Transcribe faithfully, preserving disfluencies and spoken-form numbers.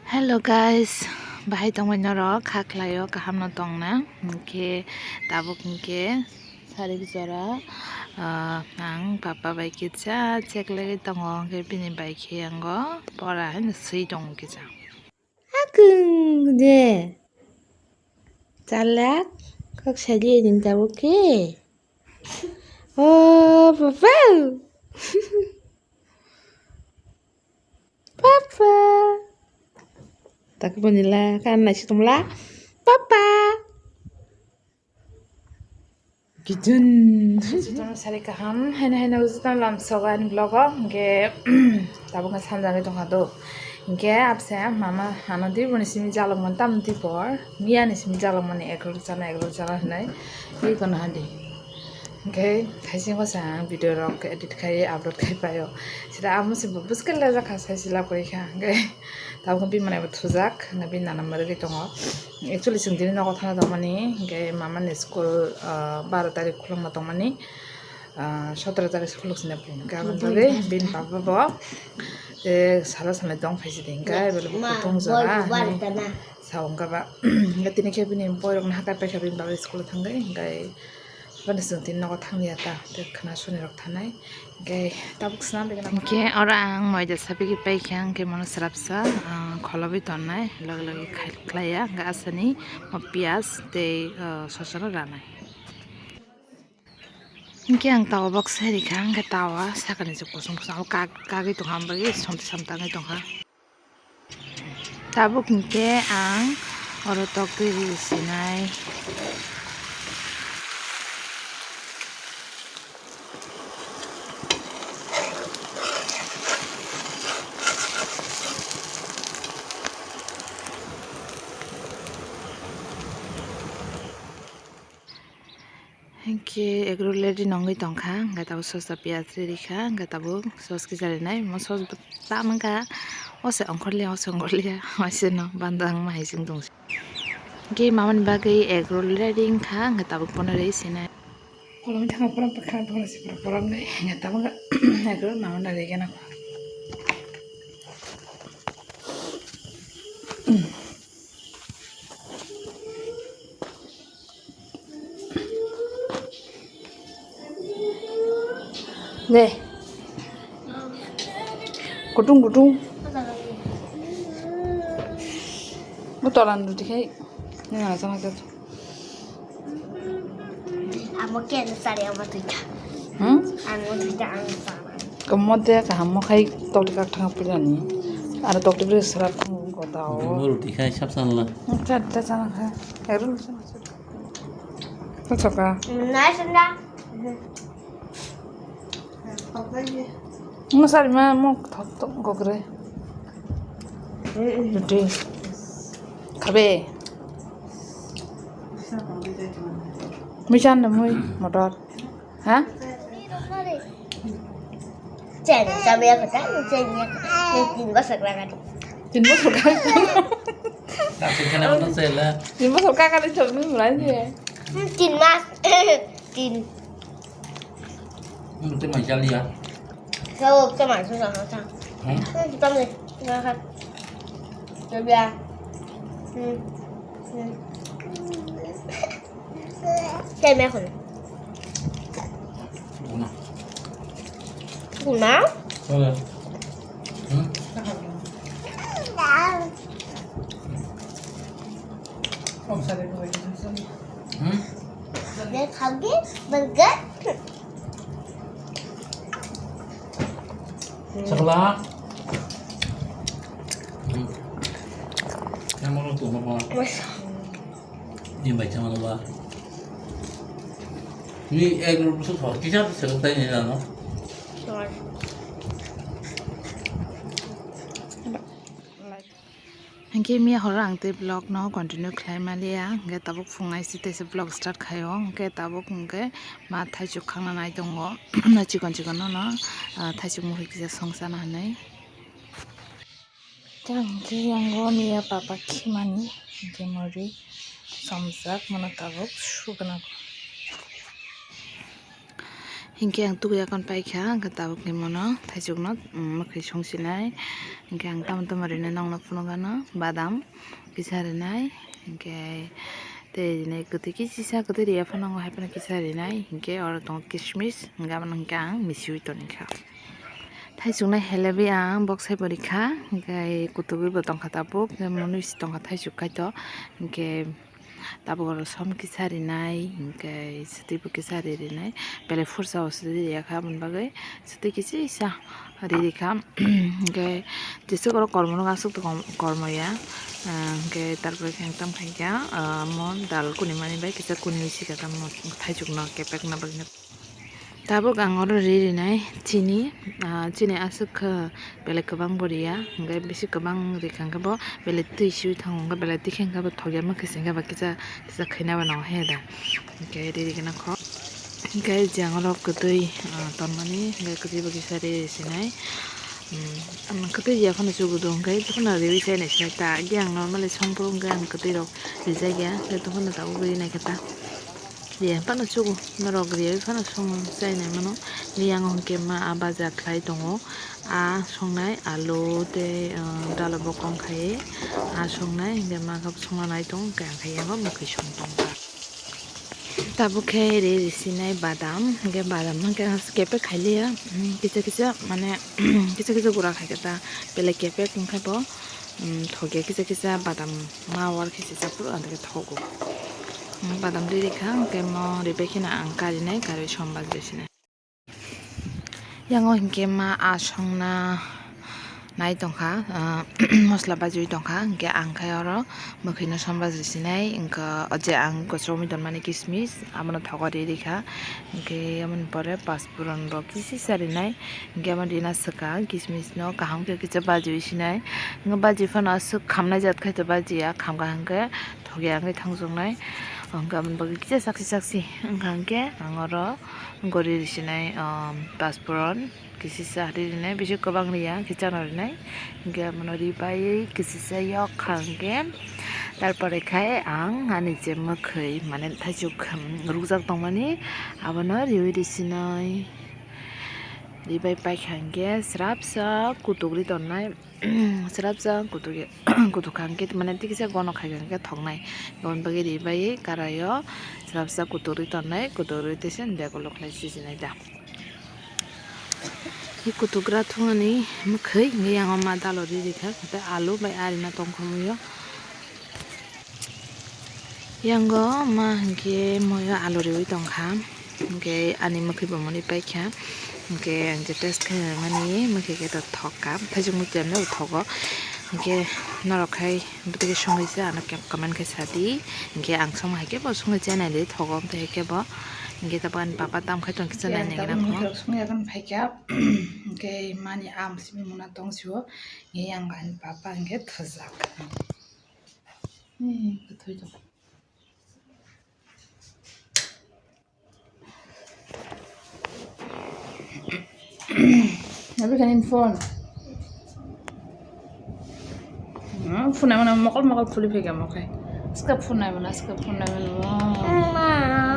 Hello guys, bahai tongmani norok, kha khlaio, kaham no tongna? Hinkhe tabuk hinkhe sarik jora, ah, ang papa bai kisa cheklagwi tongo, hinkhe bini bai khe ango pora haino swi tongo kisa. Hakung de. Chalak, kok sadi din tabuk khe. Oh, papa. Papa. Tak bunila kan nasi tumla. Papa. Kijun. Kijun sari kaham. Haina haina ujutan lam sogan vlog o. Hinkhe tabuk nge sanjani tongha do. Hinkhe abse mama hano di boni simi jalok mon tam di por. Miya ni simi jalok mani egg roll chana egg roll chana hinai. Ui kono hadi. Hinkhe thaisingo sa ang video rok edit khai upload khai paio. Sida amo se bo buskela jakha sai sila koi kha. Hinkhe tabuk bini manai bo thujak, na bini nana mwrwgwi tongo. Actually, chwng tini nogo thana tongmani, hinkhe mama ni school, ah, baro tarik khulukma tongmani, ah, sotoro tarik se khuluk sina pung. Hinkhe aboni bagwi bini papa bo, eh, sala samai tong phaisidi, hinkhe ebelebo kutung jora hinwi sa wngkha ba. Hinkhe tini khe bini boyrokno hakai paikha, bini baba school thangwi, hinkhe Bani chwng tini nogo thangya ta, tei khwna soni rok thanai. Hinkhe tabuk swnam begwi nang. Hinkhe oro ang moida sapigwi paikha, hinkhe mono swrapsa, ah, kholobwi tonnai, logi logi khai-, khlaiya, hinkhe asani mo piyaj tei, ah, sosa no ranai. Hinkhe ang tawa box sai rikha, hinkhe tawa sakani se kusung kusung abo kak-, kagwi tongkha, ang bagwi somti samtangwi tongkha. Tabuk hinkhe ang oro tok twi ri sinai. Hinkhe egg roll ready nongwi tongkha, hinkhe tabuk sosa piyaj riri kha, hinkhe tabuk sos kisa rinai, omo sos bo ta mankha, o se ongkhorliya, o se ongkhorliya, o se no banda wngma hai chwng tong se. Hinkhe mamani bagwi egg roll ready wngkha, hinkhe tabuk bono ri sinai. Kolom thangma pura bwkha, bono se pura porom nai, hinkhe tabuk egg roll mamani ri gana. De. Kutung kutung. Bo tolan roti khai. Nang ala chana khe. Amo khe sari amo tuita. Hmm? Amo tuita ang sana. Komo de kaham mo khai tokti kak thang pilani. Aro tokti bri sara thang ko dao. Mo roti khai sap sanla. Chatta chana kha. Heru chana. Soka. Nice and that. Mo sari ma mo thok thok gogre. Roti. Khabe. Mui chan da mui motor. Ha? Chen, chabi ya kata, chen ya. Tin bosok lagani. Tin bosok lagani. Tak sih kena mana saya lah. Tin bosok lagani chok ni mulai ni. Tin mas. Tin. Hmm, tu mai jali ya. Sao, sao mai, sao, sao, sao. Hmm? Hmm, kita ni. Kita kan. Chabi ya. Hmm. Hmm. Kaya me khun. Guna. Guna? Wala. Hmm? Hmm? Dia kage burger. Sakla. Hmm. Yang mau tu apa? Ni baca mana ba? Ni egg roll tu thok kisa tu sekotai ni lano. Hinkhe miya horo ang tei vlog no continue khlai maliya, hinkhe tabuk phung aisi teisa vlog start khaio, hinkhe tabuk hinkhe ma thaichuk khangna nai tongo, chikon chikon no, ah, thaichuk muihui kisa songchana hinwi. Tei ang khe yango miya papa khimani, hinkhe mori somjak mano tabuk sugna. Hinkhe ang tugui akon paikha, hinkhe tabuk ni mano thaichukno, mm, mwkhwi songsinai, Hingke ang tamo tamo rina nongno phunukgano badam kisa rinai, hingke tei rinai kwtwi kisisa kwtwi riya phano, hai phano kisa rinai, hingke oro tongo kismis, hingke abono hingke ang misiui tongkha. Thaisuknai helebi ang boksai bo rikha, hingke kutugwi bo tongkha tabuk, hingke monwi se tongkha thaisuk kaitor, hingke tabuk oro som kisa rinai, hingke swtwi bo kisa ri rinai, belai phursa o swtwi riya kha, aboni bagwi swtwi kisa isa ri rikha, hingke jesa oro kormo no aswk tongo, kormo ya, hingke tarpore khe ang tamo khaikha, omo dal kunimani bai kisa kuni sika tamo thaisukno kepekna bagwi. Tabuk ang oro ri rinai chini, ah, chini aswk khe belai kwbang bo riya, hingke bisi kwbang rikha hingke bo belai twi sui thango, hingke belai twi khe hingke bo thokya, mwkhwi se hingke bo kisa, kisa khaina bo nang he da, hingke ri rikhe nang kho. Hingke je ang oro kwtwi, ah, tonmani, hingke kwtwi bo kisa ri sinai, um, ang kwtwi ya phano chugudo, hingke phano riui sai nai sinai ta, agi ang normally songphuru hingke ang kwtwi rok rijak ya, hingke phano tabuk ri nai khe ta. Riya phano chugo, norok riya phano songo chainai mano. Riya ang hwnkhe ma a baja khlai tongo, a songnai alu tei, ah, dalo bokong khai a songnai, hwnkhe ma khe songna nai tongo, hwnkhe ang khe yango mwkhwi song tongkha. Tabuk khe ri risinai badam, hwnkhe badam hwnkhe kepek khailiya, kisa kisa mane kisa kisa gura khaikhe ta belai kepek wngkhe bo. Thokya kisa kisa badam ma war khe sijak phuru ang khe thogo. Badam ri rikha, hwnkhe mo ribai kheno ang karinai, karwi som bajri sinai. Yango hwnkhe ma a songna nai tongkha, ah, mosla bajwi tongkha, hwnkhe ang khe oro mwkhwino som bajri sinai, wngkha o je ang kochomwi tonmani kismis, abono thogo ri rikha, hwnkhe aboni pore pas phuron bo kisi sa rinai, hwnkhe amo rina swkang kismis no kaham khe kisa bajiui sinai, hwnkhe baji phano aswk khamnai jat khai to bajiya, khamkha hwnkhe thokya wngwi thangjaknai, hwnkhe aboni bagwi kisa saksi saksi wngkha hwnkhe ang oro gori risinai, um, pas phuron kisisa ri rinai, bisi kwbang riya, kichano rinai, hwnkhe abono ribai kisisa yok kha hwnkhe, tarpore khai ang ani je mwkhwi mane thaichuk rukjak tongmani abono riui risinai. Ribai paikha hwnkhe srapsa kutuk ri tongnai, srapsa kutuk, kutuk kha hwnkhe mane tikisa gono khai hwnkhe thoknai, aboni bagwi ribai karaio srapsa kutuk ri tongnai, kutuk ri tei se bag o luknai sijinai da. Hi kutugra thungani mwkhwi hwnkhe yango ma dalo ri rikha, tei alu bai arina tongkha muio. Yango ma hwnkhe moyo alu riui tongkha, hwnkhe ani mwkhwi bo mwnwi paikha, hwnkhe ang je test khe mani mwkhwi khe to thokka, thaisuk mwkhwi amne thogo, hwnkhe norok khai bwtwi khe songwi se ano comment khe sadi, hwnkhe ang songma hai khe bo songwi se naidi thogo, amtwi hai khe bo hwnkhe tabuk ani papa tam khai tong kisa nai nai gana kho. Songya kan phaikha, hwnkhe mani am simi muna tong sio, hwnkhe yang ani papa hwnkhe thajak. Ee, kwthwi tong. Abi kanin phone. Hmm, phone mana mokol mokol phuli phega mokai. Ska phone mana, ska phone mana.